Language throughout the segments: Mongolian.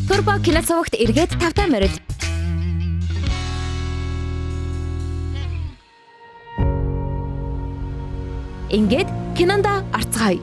Турбо кино цувагт эргээд тавтай морил. Ингээд кинонд орцгоё.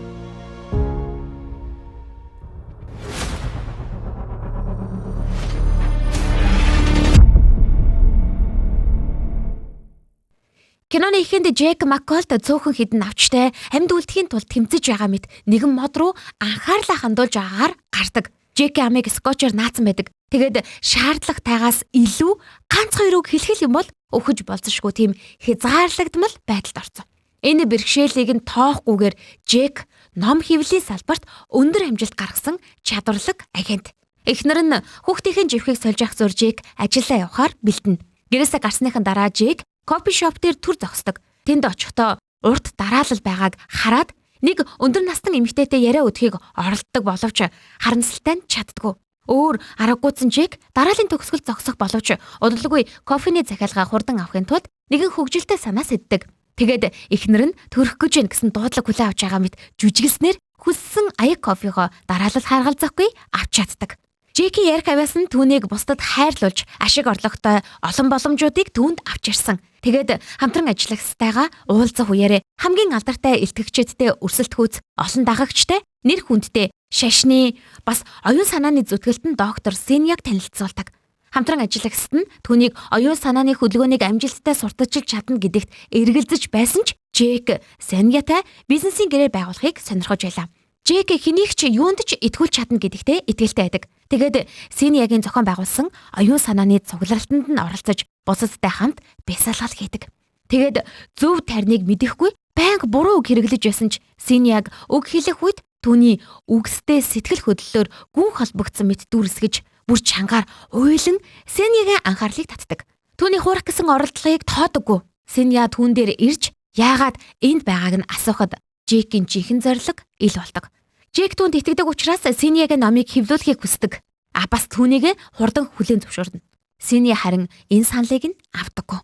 Киноны эхэнд Джек Макколт цөөхөн хідэн навчтай амьд үлдэхийн тулд тэмцэж байгаа мэт нэгэн мод руу анхаарлаа хандуулж байгаагаар гардаг. Джекийн амыг скотчоор наацсан байдаг. Тэгээд шаардлагатайгаас илүү ганц хоёр үг хэлэх юм бол өхөж болзошгүй тийм хязгаарлагдмал байдалд орсон. Энэ бэрхшээлийг нь тоохгүйгээр Джек ном хэвлэлийн салбарт өндөр амжилт гаргасан чадварлаг агент. Эхнэр нь хүүхдийн живхийг сольж авах зур Джек ажиллаа явахаар бэлдэнэ. Гэрээсээ гарсныхан дараа Джек кофе шоп дээр түр зогсдог. Тэнд очихдоо урт дараалал байгааг хараад нэг өндөр насны эмэгтэйтэй яриа өдөхийг оролддог боловч харамсалтай нь чаддаггүй. Өөр аргагүйцэн Джек дараалын төгсгөл зогсох боловч удалгүй кофений захиалга хурдан авахын тулд нэгэн хөгжилтэй санаа сэддэг. Тэгээд эхнэр нь төрөх гэж байна гэсэн дуудлага хүлээн авч байгаа мэт жүжиглснээр хүссэн аяг кофегоо дараалал харгалзахгүй авч чаддаг. Джеки ярих авиас нь түүнийг бусдад хайрлуулж ашиг орлоготой олон боломжуудыг түүнд авч ирсэн. Тэгээд хамтран ажиллагчтайгаа уулзах үеэрээ хамгийн алдартай илтгэгчидтэй өрсөлдөхүйц олон дагагчтай нэр хүндтэй шашны бас оюун санааны зүтгэлтэн доктор Синьяг танилцуулдаг. Хамтран ажиллагчид нь түүнийг оюун санааны хөдөлгөөнийг амжилттай сурталчилж чадна гэдэгт эргэлзэж байсан ч Джек Синьятай бизнесийн гэрээ байгуулахыг сонирхож байлаа. Джек хэнийг ч юунд ч итгүүлж чадна гэдэгтээ итгэлтэй байдаг. Тэгээд Синьягийн зохион байгуулсан оюун санааны цугларалтанд нь оролцож бусадтай хамт бясалгал хийдэг. Тэгээд зөв тарныг мэдэхгүй байнга буруу үг хэрэглэж байсан ч Синьяг үг хэлэх үед түүний үгсдээ сэтгэл хөдлөлөөр гүн холбогдсон мэт дүрсгэж бүр чангаар уйлан Синьягийн анхаарлыг татдаг. Түүний хуурах гэсэн оролдлогыг тоодоггүй. Синья түүн дээр ирж яагаад энд байгааг нь асуухад Джекийн жинхэнэ зорилго ил болдог. Джек түүнд итгэдэг учраас Синьягийн номыг хэвлүүлэхийг хүсдэг. А бас түүнийг хурдан хүлээн зөвшөөрнө. Синья харин энэ саналыг нь авдаггүй.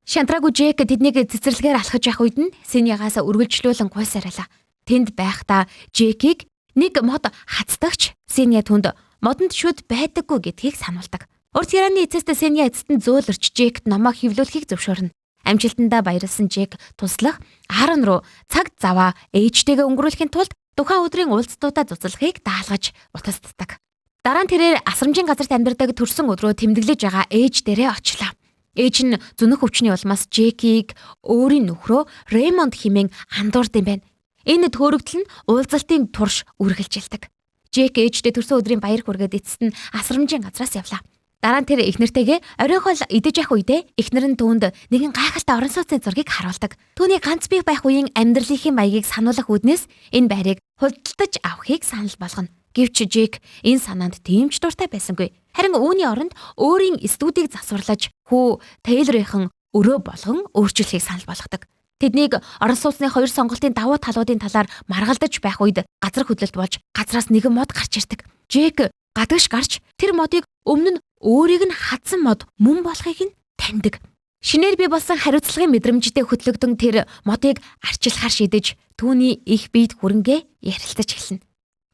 Шантраагүй Джек тэднийг цэцэрлэгээр алхаж явах үед нь Синьягаас үргэлжлүүлэн гуйсаралаа. Тэнд байхдаа Джекийг нэг мод хацдагч Синья түүнд модонд шүд байдаггүй гэдгийг сануулдаг. Урт ярианы эцэст Синья эцэст нь зөөлрч Джект номоо хэвлүүлэхийг зөвшөөрнө. Амжилтандаа баярлсан Джек туслах Аарон руу цаг заваа ээжтэйгээ өнгөрүүлэхийн тулд тухайн өдрийн уулзтуудаа цуцлахыг даалгаж утасддаг. Дараа нь тэрээр асрамжийн газарт амьдардаг төрсөн өдрөө тэмдэглэж байгаа ээж дээрээ очлоо. Ээж нь зөнөх өвчний улмаас Джекийг өөрийн нөхрөө Реймонд хэмээн андуурд юм байна. Энэ төөрөгдөл нь уулзалтын турш үргэлжилдэг. Джек ээжтэй төрсөн өдрийн баяр хүргээд эцэст нь асрамжийн газраас явлаа. Дараа нь тэр эхнэртэйгээ оройхол идэж явах үедээ эхнэр нь түүнд нэгэн гайхалтай орон сууцны зургийг харуулдаг. Түүний ганц бие байх үеийн амьдралынхын маягийг сануулах үүднээс энэ байрыг худалдаж авахыг санал болгоно. Гэвч Джек энэ санаанд тийм ч дуртай байсангүй. Харин үүний оронд өөрийн студийг засварлаж хүү Тейлорынхан өрөө болгон өөрчлөхийг санал болгодог. Тэднийг орон сууцны хоёр сонголтын давуу талуудын талаар маргалдаж байх үед газар хөдлөлт болж газраас нэгэн мод гарч ирдэг. Джек гадагш гарч тэр модыг өмнө нь өөрийг нь хадсан мод мөн болохыг нь таньдаг. Шинээр бий болсон хариуцлагын мэдрэмжтэй хөтлөгдөн тэр модыг арчилахаар шийдэж түүний их биед хүрэнгээ ярилцаж эхэлнэ.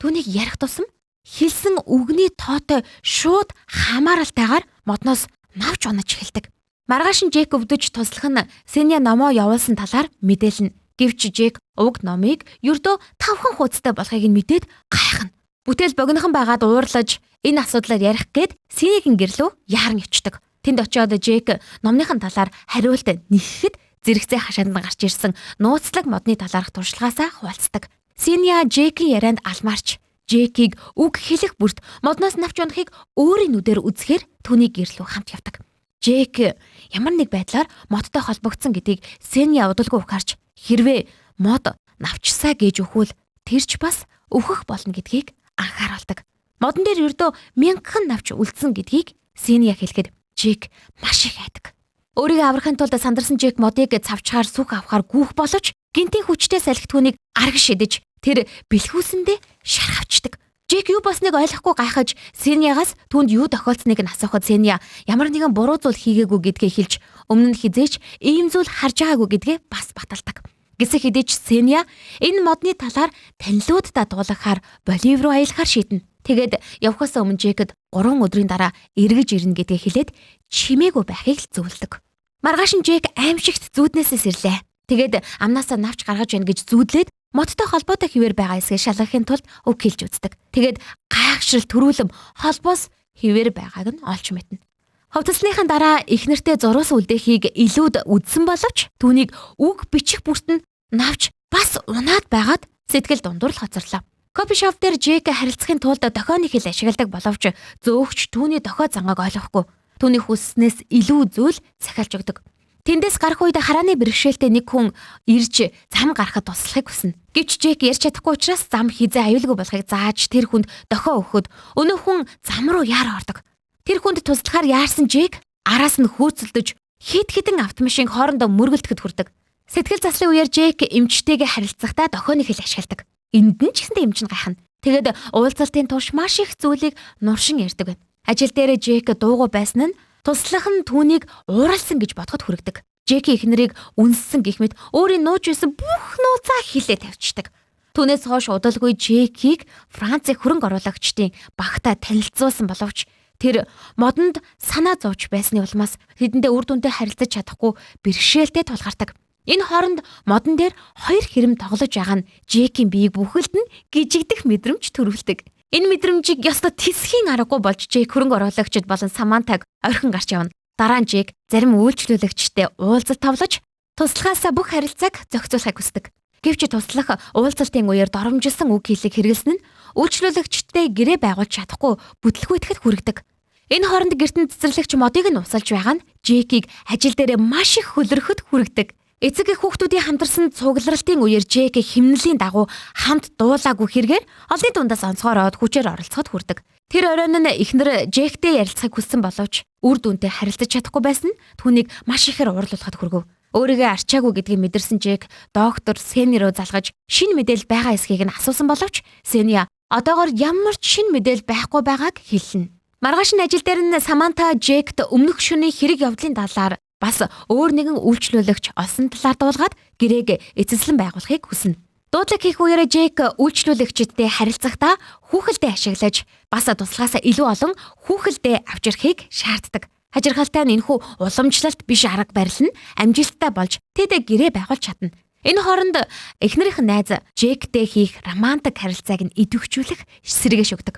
Түүнийг ярих тусам хэлсэн үгний тоотой шууд хамааралтайгаар модноос навч унаж эхэлдэг. Маргааш нь Джек өвдөж туслах нь Синя номоо явуулсан талаар мэдээлнэ. Гэвч Джек уг номыг ердөө 5 хуудастай болохыг нь мэдээд гайхна. Бүтээл богинохон байгаад уурлаж энэ асуудлаар ярих гээд Синягийн гэрлүү яаран явчихдаг. Тэнд очиод Джек номныхан талаар хариулт нэхэхэд зэрэгцээ хашаанд нь гарч ирсэн нууцлаг модны талаарх туршлагаасаа хуваалцдаг. Синя Джекийн ярианд алмаарч Джекийг үг хэлэх бүрт модноос навч унахыг өөрийн нүдээр үзэхээр түүний гэрлүү хамт явдаг. Джек ямар нэг байдлаар модтой холбогдсон гэдгийг Синя удалгүй ухаарч хэрвээ мод навчсаа гэж өхвөл тэр ч бас өөхөх болно гэдгийг анхааруулдаг. Модон дээр ердөө мянган навч үлдсэн гэдгийг Синя хэлэхэд Джек маш их айдаг. Өөрийгөө аврахын тулд сандарсан Джек модыг цавчгаар сүх авахар гүүх боловч гинтийн хүчтэй салхи түүнийг арга шидэж тэр бэлхүүсэндээ шархавчдаг. Джек юу болсныг ойлгохгүй гайхаж Синьягаас түүнд юу тохиолдсныг нь асуухад Синья ямар нэгэн буруу зүйл хийгээгүй гэдгээ хэлж өмнө нь хизээч ийм зүйл харж байгаагүй гэдгээ бас баталдаг. Гэсэн хэдий ч Синья энэ модны талаар танилуудаа дуулгахаар Болив руу аялахаар шийднэ. Тэгээд явхаас өмнө Джекэд 3 өдрийн дараа эргэж ирнэ гэдгээ хэлээд чимээгүй байхыг л зөвлөдөг. Маргааш нь Джек аимшигт зүүднээсээ сэрлээ. Тэгээд амнаасаа навч гаргаж яана гэж зүүдлээд модтой холбоотой хэвээр байгаа эсгээ шалгахын тулд үг хэлж үздэг. Тэгээд гайхшрал төрүүлэм холбоос хэвээр байгааг нь олж мэднэ. Хувцасныхан дараа эхнэртээ зурус үлдээхийг илүүд үзсэн боловч түүнийг үг бичих бүрт нь навч бас унаад байгаад сэтгэл дундуур л хоцорлоо. Кофе шоп дээр Джек харилцахын тулд дохионы хэл ашигладаг боловч зөөгч түүний дохио зангааг ойлгохгүй. Түүний хүсснээс илүү зүйл захиалж өгдөг. Тэндээс гарах үед харааны бэрхшээлтэй нэг хүн ирж зам гарахад туслахыг хүснэ. Гэвч Джек ярьж чадахгүй учраас зам хизээ аюулгүй болохыг зааж тэр хүнд дохио өгөхөд өнөө хүн зам руу яар ордог. Тэр хүнд туслахаар яарсан Джек араас нь хөөцөлдөж хэд хэдэн автомашин хоорондоо мөргөлдөхөд хүрдэг. Сэтгэл заслын үеэр Джек эмчтэйгээ харилцахдаа дохионы хэл ашигладаг. Энд нь ч гэсэндээ эмч нь гайхна. Тэгээд уулзалтын турш маш их зүйлийг нуршин ярьдаг байна. Ажил дээр Джек дуугүй байсан нь туслах нь түүнийг ууралсан гэж бодоход хүргэдэг. Джекийн эхнэрийг үнссэн гэх мэт өөрийн нууж байсан бүх нууцаа хилээ тавьчихдаг. Түүнээс хойш удалгүй Джекийг Францын хөрөнгө оруулагчдын багтаа танилцуулсан боловч тэр модонд санаа зовж байсны улмаас тэдэндээ үр дүнтэй харилцаж чадахгүй бэрхшээлтэй тулгардаг. Энэ хооронд модон дээр 2 хэрэм тоглож байгаа нь Джекийн биеийг бүхэлд нь гижигдэх мэдрэмж төрүүлдэг. Энэ мэдрэмжийг ёстой тэсхийн аргагүй болж Джек хөрөнгө оруулагчид болон Самантаг орхин гарч явна. Дараа нь Джек зарим үйлчлүүлэгчтэй уулзалт товлож туслахаасаа бүх харилцааг зохицуулахыг хүсдэг. Гэвч туслах уулзалтын үеэр доромжилсан үг хэллэг хэрэглэсэн нь үйлчлүүлэгчтэй гэрээ байгуулж чадахгүй бүтлгүүтэхэд хүргэдэг. Энэ хооронд гэртэн цэцэрлэгч модыг нь усалж байгаа нь Джекийг ажил дээрээ маш их хөлөрөхөд хүргэдэг. Эцэг эх хүүхдүүдийн хамтарсан цугларалтын үеэр Джек химнэлийн дагуу хамт дуулаагүй хэрэгээр олны дундаас онцгоороод хүчээр оролцоход хүрдэг. Тэр оройн нь эхнэр Джектэй ярилцахыг хүссэн боловч үр дүнтэй харилцаж чадахгүй байсан нь түүнийг маш ихээр уурлуулахад хүргэв. Өөрийгөө арчаагүй гэдгийг мэдэрсэн Джек доктор Сени рүү залгаж шинэ мэдээлэл байгаа эсхийг нь асуусан боловч Сени одоогор ямар ч шинэ мэдээлэл байхгүй байгааг хэлнэ. Маргааш нь ажил дээр нь Саманта Джект өмнөх шөнийн хэрэг явдлын талаар бас өөр нэгэн үйлчлүүлэгч олсон талаар дуулгаад гэрээг эцэслэн байгуулахыг хүснэ. Дуудлага хийх үеэр Джек үйлчлүүлэгчидтэй харилцахдаа хүүхэлдэй ашиглаж бас туслахаасаа илүү олон хүүхэлдэй авч ирэхийг шаарддаг. Хажиргалтай нь энэхүү уламжлалт биш арга барил нь амжилттай болж тэд гэрээ байгуулж чадна. Энэ хооронд эхнэрийнх нь найз Джектэй хийх романтик харилцааг нь идэвхжүүлэх сэргээш өгдөг.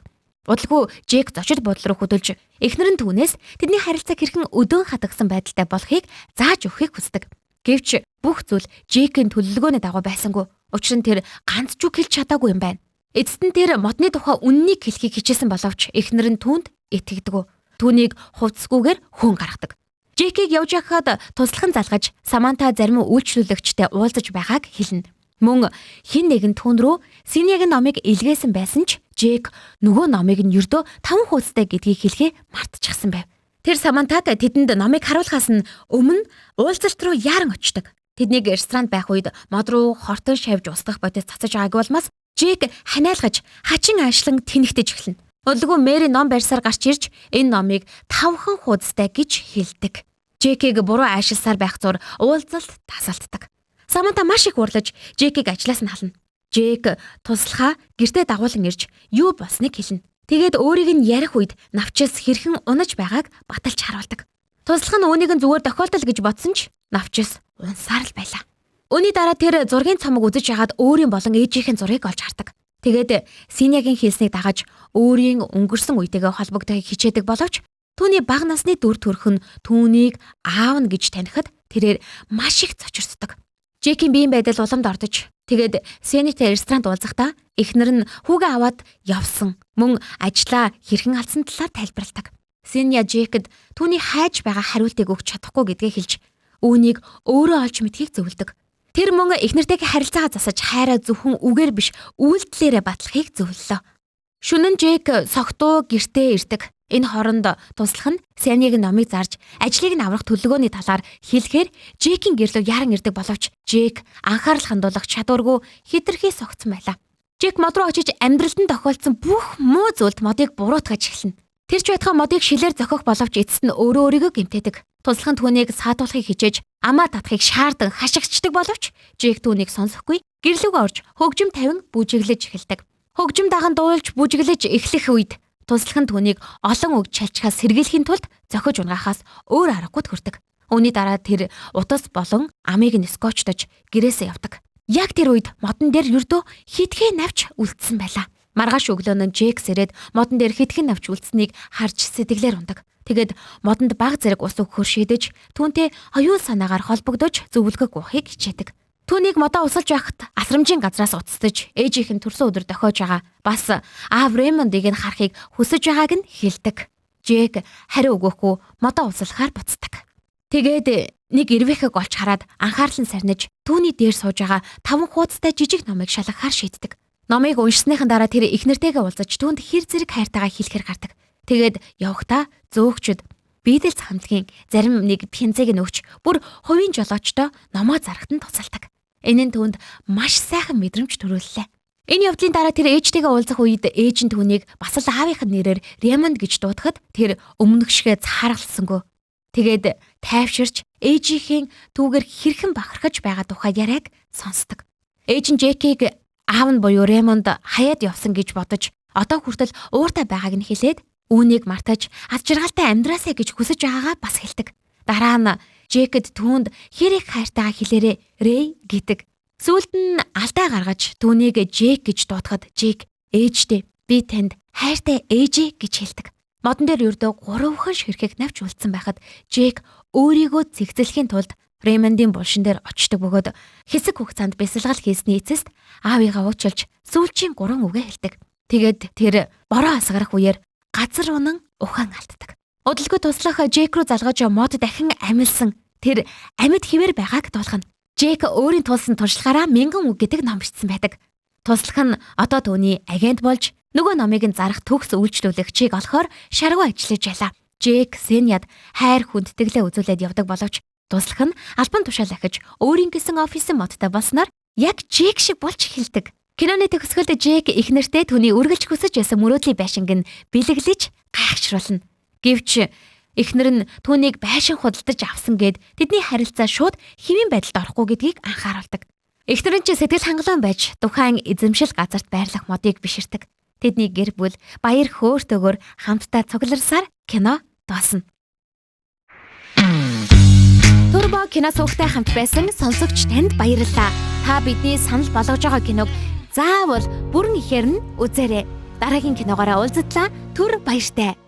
Удалгүй Джек зочид буудлын руу хөдөлж эхнэр нь түүнээс тэдний харилцааг хэрхэн өдөөн хатгасан байдалтай болохыг зааж өгөхийг хүсдэг. Гэвч бүх зүйл Джекийн төлөвлөгөөний дагуу байсангүй. Учир нь тэр ганц ч үг хэлж чадаагүй юм байна. Эцэст нь тэр модны тухай үнэнийг хэлхийг хичээсэн боловч эхнэр нь түүнд итгэдэггүй. Түүнийг хувцсгүйгээр хүн гаргадаг. Джекийг явж байхад туслах нь залгаж Саманта зарим үйлчлүүлэгчтэй уулзаж байгааг хэлнэ. Мөн хэн нэгэн түүн рүү Синягийн номыг илгээсэн байсан ч Джек нөгөө номыг нь ердөө 5 хуудастай гэдгийг хэлхээ мартчихсан байв. Тэр Самантаг тэдэнд номыг харуулхаас нь өмнө уулзалт руу яаран очдог. Тэднийг ресторанд байх үед мод руу хортон шавж устгах бодис цацаж байгаагүй улмаас Джек ханиалгаж хачин аашлан тэнэгтэж эхэлнэ. Удалгүй Мэри ном барьсаар гарч ирж энэ номыг 5 хуудастай гэж хэлдэг. Джекийг буруу аашилсаар байх зур уулзалт тасалддаг. Саманта маш их уурлаж Джекийг ажлаас нь хална. Джек туслахаа гэртээ дагуулan ирж юу болсныг хэлнэ. Тэгээд өөрийг нь ярих үед навчис хэрхэн унаж байгааг баталж харуулдаг. Туслах нь үүнийг нь зүгээр тохиолдол гэж бодсон ч навчис унсаар л байлаа. Үүний дараа тэр зургийн цомог үзэж яхад өөрийн болон ээжийнхэн зургийг олж хардаг. Тэгээд Синягийн хэлснийг дагаж өөрийн өнгөрсөн үетэйгээ холбогдохыг хичээдэг боловч түүний бага насны дүр төрх нь түүнийг аав нь гэж танихад тэрээр маш их цочирддаг. Джекийн биеийн байдал уламд ордож тэгээд Сенитэй ресторанд уулзахдаа эхнэр нь хүүгээ аваад явсан. Мөн ажлаа хэрхэн алдсан талаар тайлбарладаг. Сеня Джекэд түүний хайж байгаа хариултыг өгч чадахгүй гэдгээ хэлж үүнийг өөрөө олж мэдхийг зөвлөдөг. Тэр мөн эхнэртэйгээ харилцаагаа засаж хайраа зөвхөн үгээр биш үйлдэлээрээ батлахыг зөвлөлөө. Шөнө нь Джек согтуу гэртээ ирдэг. Энэ хооронд туслах нь Сениг номыг зарж ажлыг нь аврах төлөвлөгөөний талаар хэлэхээр Джекийн гэрлөө яран ирдэг боловч Джек анхаарал хандуулах чадваргүй хитрхи согцсон байлаа. Джек мод руу очиж амьдралд нь тохиолдсон бүх муу зүйлд модыг буруутгаж эхэлнэ. Тэр ч байтугай модыг шилээр зохих боловч эцэст нь өөрөө өөрийгөө гэмтээдэг. Туслах нь түүнийг саатуулахыг хичээж амаа татахыг шаардан хашгичдаг боловч Джек түүнийг сонсохгүй гэрлүүгээ орж хөгжим тавин бүжиглэж эхэлдэг. Хөгжим даган дуулж бүжиглэж эхлэх үед туслах нь түүнийг олон үг чалчхаас сэргийлэхийн тулд зохиж унгаахаас өөр аргагүй төрдөг. Үүний дараа тэр утас болон амийг нь скотчдож гэрээсээ явдаг. Яг тэр үед модон дээр ердөө хитгэн навч үлдсэн байлаа. Маргааш өглөө нь Джек сэрээд модон дээр хитгэн навч үлдсэнийг харж сэтгэлээр ундаг. Тэгээд модонд баг зэрэг ус өгөхөр шийдэж түүнтэй оюун санаагаар холбогдож зөвлөгөө гуйхыг хичээдэг. Түүнийг модоо усалж байхад асрамжийн газраас уцтаж ээжийнх нь төрсөн өдөр дохиож байгаа. Бас аав Рэймондыг нь харахыг хүсэж байгааг нь хэлдэг. Джек хариу өгөхгүй модоо услахаар буцдаг. Тэгээд нэг эрвээхэг олж хараад анхаарал нь сарниж түүний дээр сууж байгаа 5 хуудастай жижиг номыг шалгахаар шийддэг. Номыг уншсныхан дараа тэр эхнэртэйгээ уулзаж түүнд хэр зэрэг хайртайгаа хэлэхээр гардаг. Тэгээд явхдаа зөөгчд Beatles хамтлагийн зарим нэг пинзэг нь өгч бүр хувийн жолоочтой номоо зарахад нь туцалдаг. Энэ нь түүнд маш сайхан мэдрэмж төрүүллээ. Энэ явдлын дараа тэр ээжтэйгээ уулзах үед ээж нь түүнийг бас л аавынх нь нэрээр Ремонд гэж дуудахад тэр өмнөгшгөө цааргалсангүй. Тэгээд тайвширч ээжийнхээ түүгээр хэрхэн бахархаж байгаа тухай яриаг сонсдог. Ээж нь Джекийг аав нь буюу Ремонд хаяад явсан гэж бодож одоо хүртэл ууртай байгааг нь хэлээд үүнийг мартаж аз жаргалтай амьдраасай гэж хүсэж байгаагаа бас хэлдэг. Дараа нь Джекэд түүнд хэр их хайртайгаа хэлээрээ Рэй гэдэг. Сүүлд нь алдаа гаргаж түүнийг Джек гэж дуудахад Джек ээжтэй би танд хайртай ээжээ гэж хэлдэг. Модон дээр ердөө 3хан ширхэг навч үлдсэн байхад Джек өөрийгөө зэгцлэхийн тулд Рэймондын булшин дээр очдог бөгөөд хэсэг хугацаанд бясалгал хийсний эцэст аавыгаа уучлж сүүлчийн 3 үгээ хэлдэг. Тэгээд тэр бороо асгарах үеэр газар унан ухаан алддаг. Удалгүй туслах Джек рүү залгаж мод дахин амилсан. Тэр амьд хэвээр байгааг дуулгана. Джек өөрийн тулсан туршлагаараа мянган үг гэдэг ном бичсэн байдаг. Туслах нь одоо түүний агент болж нөгөө номыг нь зарах төгс үйлчлүүлэгчийг олохоор шаргуу ажиллаж байлаа. Джек Сеняд хайр хүндэтгэлээ үзүүлээд явдаг боловч туслах нь албан тушаал ахиж өөрийн гэсэн офисын модтой болсноор яг Джек шиг болж эхэлдэг. Киноны төгсгөлд Джек эхнэртэй түүний үргэлж хүсэж байсан мөрөөдлийн байшинг нь бэлэглэж гайхшруулна. Гэвч эхнэр нь түүнийг байшин худалдаж авсан гэд тэдний харилцаа шууд хэвийн байдалд орохгүй гэдгийг анхааруулдаг. Эхнэр нь ч сэтгэл хангалуун байж тухайн эзэмшил газарт байрлах модыг биширдэг. Тэдний гэр бүл баяр хөөртэйгээр хамтдаа цугларсаар кино дуусна. Турбо кино сувагтай хамт байсан сонсогч танд баярлалаа. Та бидний санал болгож байгаа киног заавал бүрэн ихээр нь үзээрэй. Дараагийн киногоороо уулзтлаа. Түр баяртай.